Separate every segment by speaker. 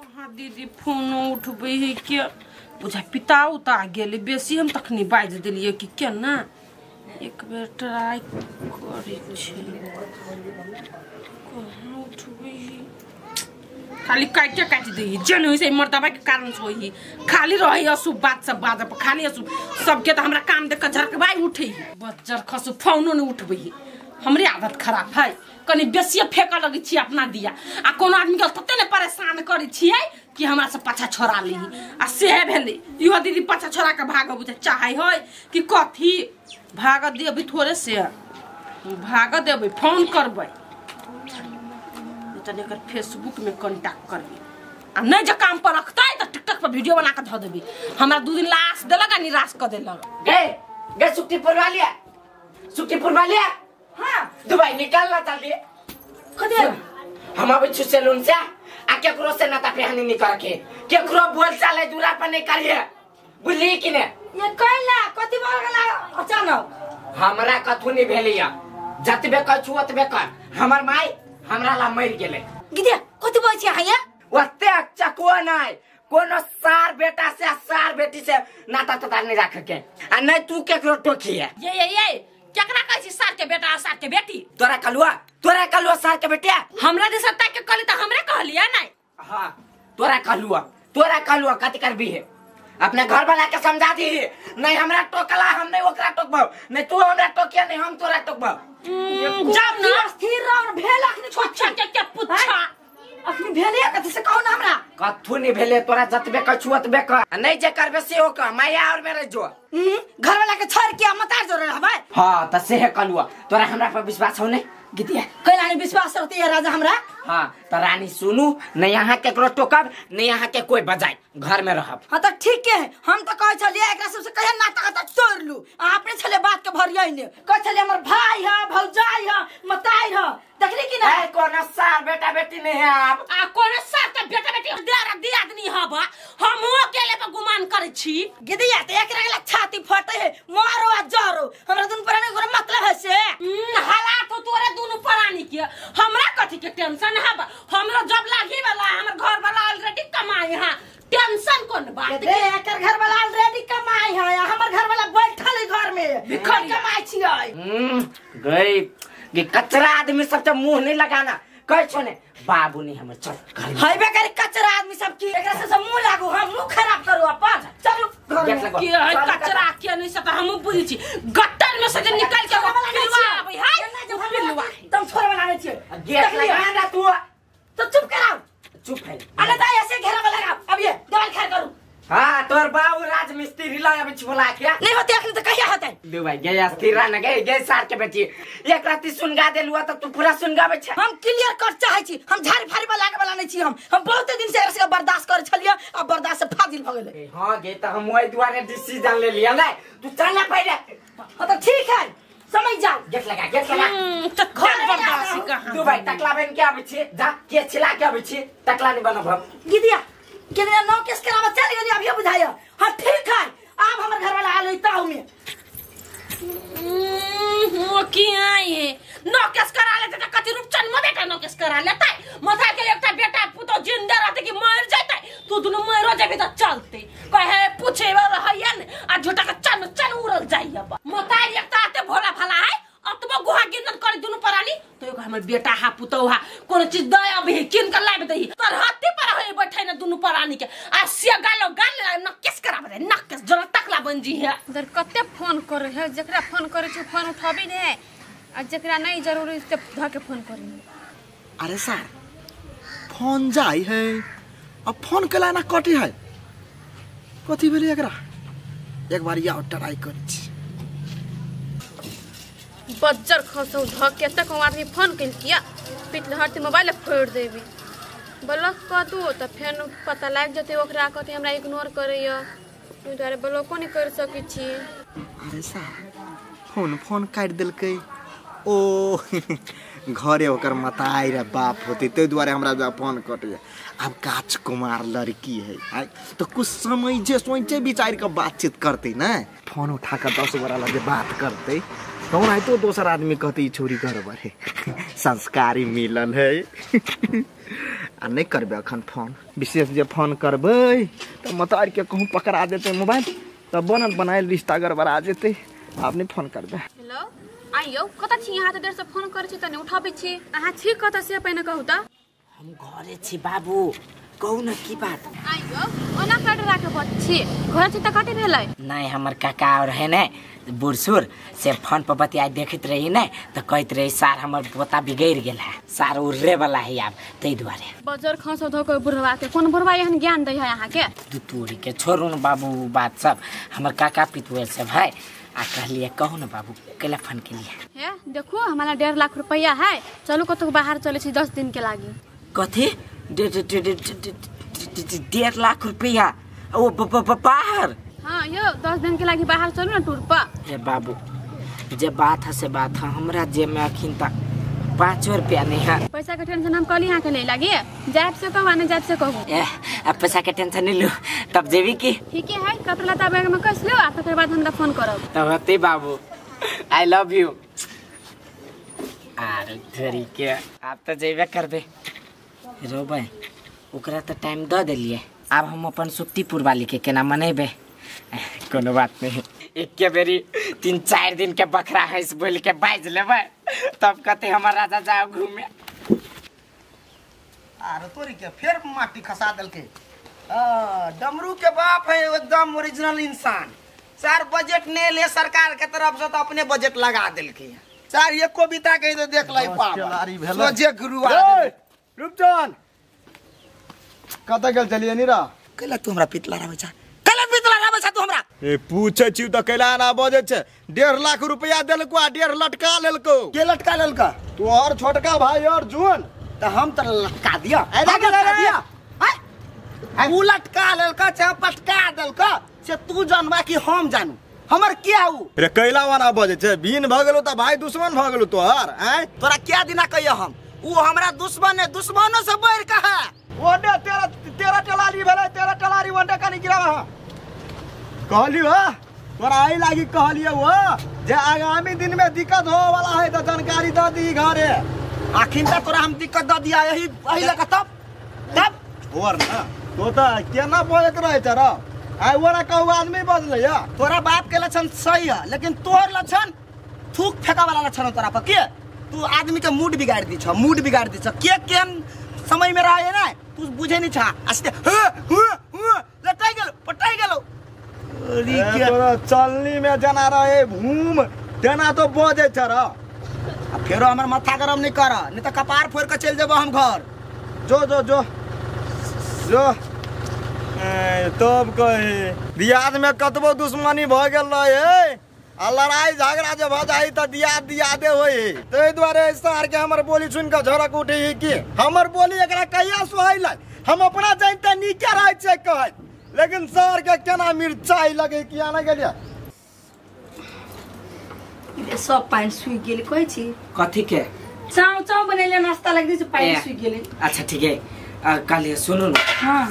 Speaker 1: हाँ दीदी फोन उठबै है के बुझा पिता उता गेलै बेसी हम तखनी बाजि देलियै कि केना एक बेर ट्राई करै छी कहाँ उठबै है खाली काटे काटि दै जेन होइ से मर्दबा के कारण से होई खाली रही अशुभ बात सब बाज पर खाली अशुभ सबके त हमरा काम देख के झरकबाई उठै बज्जर खसु फोनो नै उठबै हमरे आदत खराब है कनी बेसिए फेंक लगै छी अपना दिया आ कोनो आदमी के तते ने परेशान करै छियै कि हमरा से पाछा छोड़ा ली आ सेहे भेलै इहो दीदी पाछा छोड़ा के भागब बुझे चाहै है कि कथी भाग देबै थोड़े से भाग देबै फोन करबै तने एकर फेसबुक में कांटेक्ट करबै आ नहीं जे काम पर रखतै त टिकटॉक पर वीडियो बना के धऽ देबै हमरा दू दिन लाश देलक आ निराश क देलक
Speaker 2: गए गए सुखटी पुरवा लिया सुखटी पुरवा लिया।
Speaker 3: हां
Speaker 2: दुबई निकालना जल्दी
Speaker 3: कथि
Speaker 2: हम आबै छु सैलून से आ केकरो से नाता पेहनी नहीं करके केकरो बोल चाले दूरा पर नहीं करिए बुझली कि ने
Speaker 3: ये कैला कथि भऽ गेला अचानक
Speaker 2: हमरा कथु नहीं भेलिया जतबे कछु ओतबे कर हमर माई हमरा ला मर गेलै
Speaker 3: गिदिया कथि बोलै छी अहाँ
Speaker 2: ओते चकुआ नहीं कोनो सार बेटा से सार बेटी से नाता तता नहीं राख के आ नहीं तू केकरो टोकी है
Speaker 1: ये ये ये केकरा कहै छी सार के बेटा सार के बेटी
Speaker 2: तोरा कलुआ सार के बेटिया
Speaker 1: हमरा दिस ताक के कहली त हमरे कहलिया नहीं।
Speaker 2: हां तोरा कलुआ कथि करबी है अपने घर वाला के समझा दी नहीं हमरा टोकला हम नहीं ओकरा टोकबौ नहीं तू हमरा टोकिया नहीं हम तोरा टोकबौ
Speaker 1: जाब ना
Speaker 3: स्थिर रह भेल अखनी
Speaker 1: छोटा के के पुछा
Speaker 3: अखनी भेले कथि से कहू ना हमरा
Speaker 2: कथु नहीं भेले तोरा जतबे कछु ओतबे कर नहीं जे करबे से ओ कह माया और मेरे जो
Speaker 3: घर वाला के छोड़ के मतार जोरे रहबै।
Speaker 2: हां त से है कलुआ तोरा हमरा पर विश्वास हो नहीं
Speaker 3: गिदिया कैला नहीं विश्वास रहती है राजा हमरा।
Speaker 2: हां त रानी सुनू नहीं यहाँ केकरो टोकब नहीं यहाँ के कोई बजाय घर में रहब।
Speaker 3: हां त ठीक है हम त कहै छलियै एकरा सबसे कहिया नाता त तोड़ लू अहाँ अपने छले बात के भरियै ने कहै छलियै हमर भाई है भौजाई है मताई है देखली कि ना
Speaker 2: ए कोनो सार बेटा बेटी नहीं है आप
Speaker 1: आ कोनो सार के बेटा बेटी देर दी आदमी हबा हमहु अकेले पर गुमान करै छी
Speaker 3: गिदिया त एकरा के छाती फटे है मारो आ जरो हमरा दुन प्राणी के मतलब है से
Speaker 1: हालात तोरे दुनु प्राणी के हमरा कथि के टेंशन हबा हमरो जब लागी वाला हमर घर वाला ऑलरेडी कमाई हां टेंशन कोन बात
Speaker 3: के एकर घर वाला ऑलरेडी कमाई है हमर घर वाला बैठल है घर में
Speaker 1: भिखारी
Speaker 3: कमाई छियै
Speaker 2: गई कि कचरा आदमी सब से मुंह नहीं लगाना कह छो ने बाबू नहीं हमर चल घर
Speaker 3: हैबे करे कचरा आदमी सब की एकरा से मुंह लागू हम मुंह खराब करू अपन चलू घर में
Speaker 1: के है कचरा के नहीं से त हम बुझी छी गट्टर में से जे निकल के पिलवा आबै है पिलवा
Speaker 3: तुम छोड़ वाला नहीं छियै
Speaker 2: गेट लगा ना तू
Speaker 3: तो चुप कराओ
Speaker 2: चुप है
Speaker 3: अरे त ऐसे घेरा वाला लगाओ अब ये दवाई खा करू।
Speaker 2: हां तोर बाबू राज मिस्त्री ला आबै छी बोला के
Speaker 3: नहीं होते अखनी त कहिया होतै
Speaker 2: दुबई गया स्थिर न गए गए सार के बेटी एक राती सुनगा देलुआ त तू पूरा सुनगाबै छ
Speaker 3: हम क्लियर कर चाहै छी हम झाड़ी फाड़ी वाला लागे वाला नहीं छी हम बहुत दिन से एकरा से बर्दाश्त करै छलियै अब बर्दाश्त से फाजिल भ गेलै।
Speaker 2: हां गे त हम ओइ दुआरे डिसीजन ले लिया नै तू चल ना पहिले।
Speaker 3: हां त ठीक है समझ जा
Speaker 2: गेट लगा त
Speaker 1: घर बर्दाश्त कहां
Speaker 2: दुबई टकला बन के आबै छी जा के छिला के आबै छी टकला नहीं बनब हम
Speaker 3: गिदिया केना नौ केस करावा चल गेली अभी बुझाया। हां ठीक है आब हमर घर वाला आलै ताऊ में
Speaker 1: हो की आई है नौ केस करा लेते त कथि रूपचन में बेटा नौ केस करा लेतै माथा के एकटा बेटा पुतो जिंदा रहते कि मर जैतै तू दुनु मरो जेबी त चलते कहे पूछे रहैया ने आ झूठा के चन चन उड़ल जाइया माथा एकटा आते भोला भाला है अतबो गुहा गिनन करे दुनु परानी तो एगो हमर बेटा हा पुतो हा कोनो चीज दय अभी किन के लाब दही तर हाथी पर होय बैठै न दुनु परानी के आ से गालो गाल न केस कराब दे न केस जरा टकला बन जी है
Speaker 4: इधर कते फोन करे है जेकरा फोन करे छी फोन उठाबी ने आ जेकरा नहीं जरूरी से ध के फोन करी।
Speaker 5: अरे सर फोन जाई है अब फोन केला ना कटी है कथि भेलै एकरा एक बार या ट्राई करै छी
Speaker 4: बज्जर खसौ ध के तक आदमी फोन केलकिया पिटल हरती मोबाइल फोड़ देबी ब्लॉक कऽ दू त फेन पता लागि जेतै ओकरा कथी हमरा इग्नोर करैया ओहि दुआरे ब्लॉको नहि कर सकै छी।
Speaker 5: अरे साहब फोन फोन काटि देलकै ओ घरे ओकर मताई रे बाप होते ताहि दुआरे हमरा फोन कटैया। आब काच कुमार लड़की है आय तो कुछ समय जे सोचे विचार के बातचीत करते ना फोन उठा कर 10 गोरा लगे बात करते तहन आय तो दोसर आदमी कहते ई छोरी गड़बड़ है संस्कारी मिलल है। आ नहीं करबे अखन फोन विशेष जे फोन करबै त मतार के कहूं पकड़ा देते मोबाइल त बनल बनायल रिश्ता गड़बड़ा जेतै। आब नहीं फोन करबे।
Speaker 4: हेलो आइयो कत छी अहाँ? त देर से फोन करै छी त नहीं उठाबै छी। अहाँ छी कत से पहिने कहू त।
Speaker 2: हम घरे छी बाबू, कहू न की बात।
Speaker 4: आइयो ओना कट राखे बच छी, घर छी त कथि भेलै?
Speaker 2: नहीं हमर काका और है ने बुढ़सुर से फोन पर बतिया देखत रही ने त कहत रही सार हमर पोता बिगड़ गेल है, सार उड़े वाला है आब, तै दुआरे
Speaker 4: बजर खसो धो के बुढ़वा के कोन बुढ़वा एहन ज्ञान दै है अहाँ के?
Speaker 2: दू तोरी के छोड़ू न बाबू बात सब, हमर काका पितुए सब है। आ कहलिए कहू न बाबू केला फोन के लिए?
Speaker 4: हे देखो हमारा 1.5 लाख रुपया है, चलू कतौ बाहर चले छी 10 दिन के लागी।
Speaker 2: कथी 1.5 लाख रुपया? ओ बाहर?
Speaker 4: हाँ यो 10 दिन के लागी बाहर चलू ना टूर पर।
Speaker 2: हे बाबू जे बात है से बात है, हमरा जेब में अखिन तक 5 रुपया नहीं है।
Speaker 4: पैसा के टेंशन हम कहली यहाँ के नहीं लागी, जायब से कहू आ जायब से कहू।
Speaker 2: ए अब पैसा के टेंशन नहीं लू तब जेबी की?
Speaker 4: ठीक है कपड़ा लत्ता बैग में कस लो आ तकर बाद हमरा फोन करब।
Speaker 2: तब होते बाबू I love you. आर धरी के आप तो जेबे करबे रोबे, ओकरा तो टाइम the देलिए, आब हम अपन सुक्तिपुर वाली के केना मनेबे? कोनो बात नहीं, एक बेरी 3-4 दिन के बकरा हंस बोल के बाज लेबै तब कहते हमर राजा जाओ घूमे।
Speaker 6: आर तोरी के फिर माटी खसा देलके। डमरू के बाप है एकदम ओरिजिनल इंसान। सर बजट नहीं ले सरकार के तरफ से तो अपने बजट लगा देलके। सर एको बिता के तो देख लै पाप सोझे गुरु आ
Speaker 5: रूपचंद कत गेल चलिए नी रा?
Speaker 6: कैला तू हमरा पितला राबै छा? कैला पितला राबै छा तू हमरा?
Speaker 5: ए पूछे छी त कैला ना बजै छै। 1.5 लाख रुपया देलको आ 1.5 लटका लेलको।
Speaker 6: के लटका लेलका?
Speaker 5: तू और छोटका भाई और जुन
Speaker 6: त हम त लटका दिया। लटका दिया उ लटका लेलका चाहे पटका देलका से तू जानबा कि हम जानू हमर के आउ?
Speaker 5: रे कैला वाला बजै छै, बिन भ गेलो त भाई दुश्मन भ गेलो तोहर। आय
Speaker 6: तोरा क्या दिना कहियो हम उ हमरा दुश्मन है, दुश्मनो से बढ़ के है।
Speaker 5: ओने तेरा टलारी भेलै, तेरा टलारी ओने कनी गिरावा। कहलियो तोरा आई लागी कहलियो वो जे आगामी दिन में दिक्कत हो वाला है त जानकारी the दी घरे।
Speaker 6: आखिन त तोरा हम दिक्कत the दिया यही एही लगा तब तब
Speaker 5: और ना तो त केना बजत रहे छ र? आइ ओरा कहू आदमी बजलै।
Speaker 6: तोरा बाप के लक्षण सही है लेकिन तोहर लक्षण थूक फेंका वाला लक्षण हो तोरा पर। के तू आदमी के मूड बिगाड़ दी छ, मूड बिगाड़ दी छ। के केन समय में रहे ना तू बुझे नहीं छा, आस्ते ह ह ह लटाई गेलो पटाई गेलो।
Speaker 5: तोरा चलनी में जना रहे भूम तेना तो बजे छ र।
Speaker 6: आ फेरो हमर माथा गरम नहीं कर, नहीं त कपार फोड़ के चल जेबो हम घर।
Speaker 5: जो जो जो जो तब कहे दियाद में कतबो दुश्मनी भ गेल रहे आ लड़ाई झगड़ा जब भ जाई त दियाद दियादे होई। तै दुआरे सार के हमर बोली सुन के झड़क उठे कि हमर बोली एकरा कहिया सोहैलै? हम अपना जानते नीके रहै छै कहै, लेकिन सर के केना मिर्चाई लगे कि आना गेलिया
Speaker 3: सब पानी सुख गेलै। कहै छी
Speaker 2: कथी के?
Speaker 3: चाउ चाउ बनेले नाश्ता लग छै, पानी सुख गेलै।
Speaker 2: अच्छा ठीक है कहलिए सुनू न।
Speaker 3: हां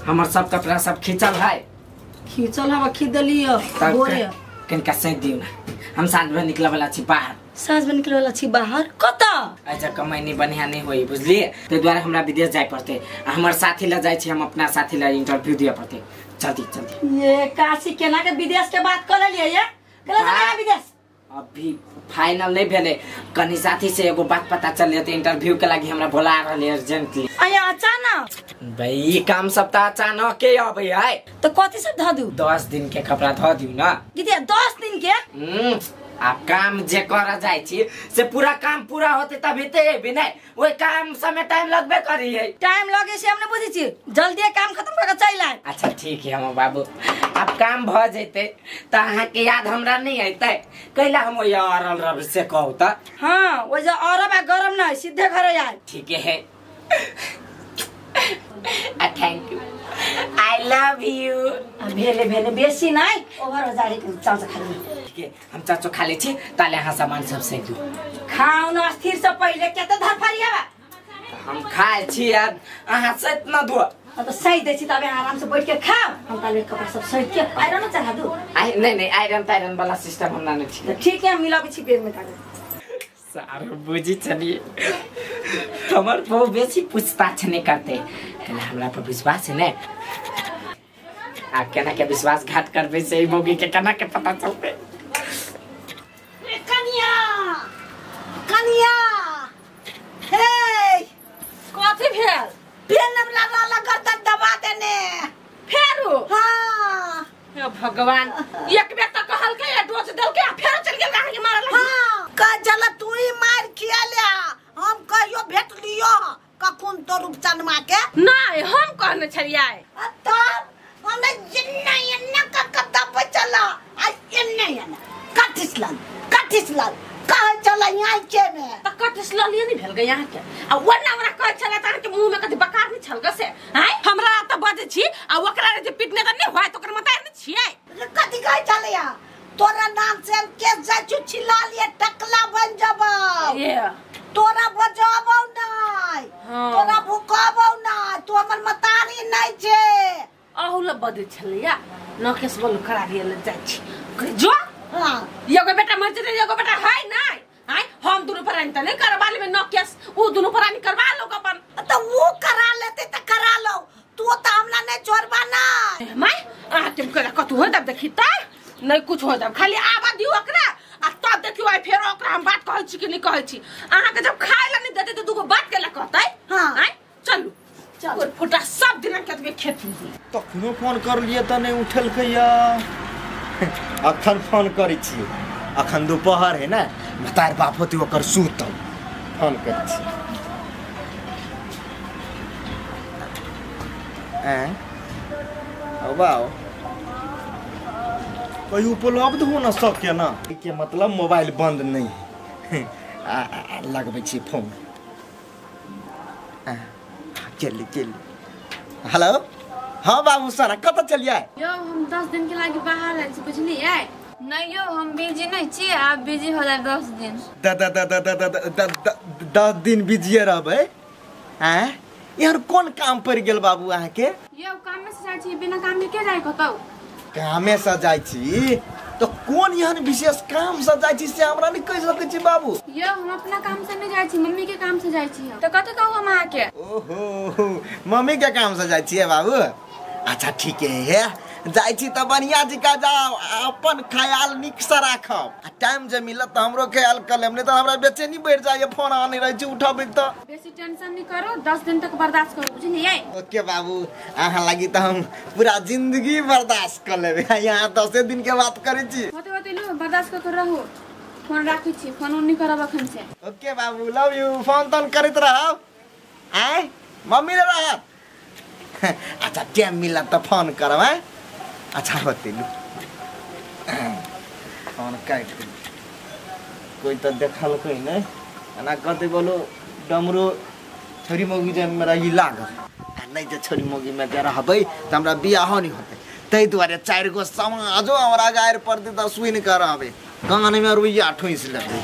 Speaker 2: हमर सब कपड़ा सब खींचल है।
Speaker 3: खींचल हवा खींच देलियो बोरे
Speaker 2: कनका सैत दियो ना, हम साँझ में निकले वाला छी बाहर।
Speaker 3: साँझ में निकले वाला छी बाहर कत?
Speaker 2: अच्छा कमाई बढ़िया नहीं होई बुझलिए, तै दुआरे हमरा विदेश जाय पड़ते। हमर साथी ला जाय छी, हम अपना साथी ला इंटरव्यू दिया पड़ते। जल्दी जल्दी।
Speaker 3: ये काशी केना के विदेश के बात कर लियै ये? केना जाय विदेश?
Speaker 2: अभी फाइनल नहीं भेले, कनी साथी से एगो बात पता चल जेते इंटरव्यू के लागी हमरा बोला रहले अर्जेंटली।
Speaker 3: आया अचानक?
Speaker 2: भाई काम सब त अचानक के अबै है।
Speaker 3: त कथि सब ध दू?
Speaker 2: 10 दिन के कपड़ा ध दिउ ना।
Speaker 3: दीदी 10 दिन के?
Speaker 2: आप काम जे कर जाय छी से पूरा काम पूरा होते तभी ते एबी नै, ओइ काम समय टाइम लगबे करी है।
Speaker 3: टाइम लगे से हम नै बुझै छी, जल्दी काम खत्म कर के चल आए।
Speaker 2: अच्छा ठीक है हमर बाबू, अब काम भ जैते त अहाँ के याद हमरा नहीं आइते, कैला हम ओइ अरल रब से कहू त।
Speaker 3: हां ओइ जे अरब आ गरम नै सीधे घरे आए।
Speaker 2: ठीक है आ thank you, I love you.
Speaker 3: भेले भेले बेसी नै ओभर हो जाए चाचा खाली।
Speaker 2: ठीक है हम चाचो खा ले छी, ताले अहाँ सामान सब से दू।
Speaker 3: खाउ न स्थिर से पहिले के त धरफरियाबा।
Speaker 2: हम खाए छी यार, अहाँ से इतना दो।
Speaker 3: हम तो सही दै छी तबे आराम से बैठ के खाओ। हम ताले कपड़ा सब सहित के आयरन चढ़ा दू।
Speaker 2: आई नहीं नहीं आयरन तायरन वाला सिस्टम हमरा नहीं छी।
Speaker 3: ठीक है हम मिलाबै छी बेर में ताले।
Speaker 2: सार बुझी छलिए हमर बहु बेसी पूछताछ नहीं करते, कहले हमरा पर विश्वास है ने। आ केना के विश्वासघात करबे से ई मौगी के केना के पता चलते।
Speaker 3: कनिया कनिया हे
Speaker 1: कथी भेल?
Speaker 3: पेन लगा लगा दबा देने
Speaker 1: फेरो।
Speaker 3: हां
Speaker 1: हे भगवान, एक बेर त कहलकै आ डोज देलकै आ फेरो चल गेल अहाँ के मारल।
Speaker 3: हां कह जला तू ही मार खिया ले, हम कहियो भेट लियो कखन तो रूपचनमा के
Speaker 1: नहीं हम कहने छलियै।
Speaker 3: तब हमरा जिन्ना एन्ना का कत्ता पे चला आ एन्ना एन्ना कटिस लाल कटिस लाल कह चला यहाँ के में
Speaker 1: त कटिस लाल ये नहीं भेल गे यहाँ के आ ओना हमरा कह छला त के मुंह में कथि बकार नहीं छल ग से हाय हमरा त बजे छी आ ओकरा जे पिटने त नहीं होय त ओकर मतार नहीं छियै।
Speaker 3: कथि कह चलया तोरा नाम से हम केस जाय छु छिला लिए टकला बन जबौ
Speaker 1: ये
Speaker 3: तोरा बजाबौ नहीं तोरा भुकाबौ नहीं तू हमर मतारी नहीं छे।
Speaker 1: अहू ल बजे छलैया नकेश बोल करा ले जाय छी करे जो।
Speaker 3: हां
Speaker 1: एगो बेटा मर जेतै एगो बेटा है नहीं हाय हम दुनु प्राणी त नहीं करवा लेबे नकेश उ दुनु प्राणी करवा लो अपन
Speaker 3: त उ करा लेते त करा लो तू त हमरा नहीं छोड़बा ना
Speaker 1: my आ तुम करा कतु हो तब देखी त नहीं कुछ हो तब खाली आवा दियो ओकरा आ तब देखियो आई फेर ओकरा हम बात कहै छी कि नहीं कहै छी। अहाँ के जब खाय ला नहीं देते त दुगो बात केला कहतै।
Speaker 3: हां
Speaker 1: हाय चलू चल फुटा सब दिन के तबे खेती
Speaker 5: तखनो फोन कर लिए त नहीं उठलकै या अखन फोन करै छी अखन दोपहर है ना मतार बाप होती ओकर सुतल फोन करै छी हैं ओ बाओ कोई उपलब्ध हो ना सके ना के मतलब मोबाइल बंद नहीं है आ लगबै छी फोन। चल चल हेलो हाँ बाबू सर कत चलिए?
Speaker 4: यो हम 10 दिन के लागी बाहर आयल छी बुझलियै। नहीं यो हम बिजी नहीं छी, आप बिजी हो जाए 10 दिन।
Speaker 5: 10 दिन बिजी रहबै हैं? यार कौन काम पड़ गेल बाबू अहाँ के?
Speaker 4: यो काम से जाय छी, बिना काम के के जाय कतौ?
Speaker 5: कामे से जाय छी तो कौन एहन विशेष काम से जाय छी से हमरा नहीं कहि सकै छी बाबू।
Speaker 4: यो हम अपना काम से नहीं जाय छी, मम्मी के काम से जाय छी। तो कथि कहू हम अहाँ के?
Speaker 5: ओहो मम्मी के काम से जाय छी बाबू। अच्छा ठीक है जाय छी त बढ़िया जका जाओ, अपन ख्याल निक से राखब आ टाइम जे मिलत त हमरो ख्याल कर लेब, नहीं त हमरा बेचैनी बढ़ जाय फोन आने रहै छी उठाबै त।
Speaker 4: बेसी टेंशन नहीं करो, 10 दिन तक बर्दाश्त करो बुझलियै?
Speaker 5: ओके बाबू अहाँ लागी त हम पूरा जिंदगी बर्दाश्त कर लेबै, यहाँ 10 दिन के बात करै छी।
Speaker 4: होते होते लो बर्दाश्त कर रहू, फोन राखै छी, फोन नहीं करब अखन से।
Speaker 5: ओके बाबू लव you, phone तोन करैत रहब आय मम्मी ले रहत। अच्छा टाइम मिलत त फोन करब हैं। अच्छा होते लू फोन काट दे, कोई तो देखलकै नहीं एना कहते बोलो डमरू छोरी मौगी जे मेरा ई लागल आ नहीं जे छोरी मौगी में जे रहबै त हमरा बियाहो नहीं होतै, ताहि दुआरे 4 गो समाजो हमरा गारि पड़तै त सुनि कऽ रहबै, कानमे रुइया ठूसि लेबै।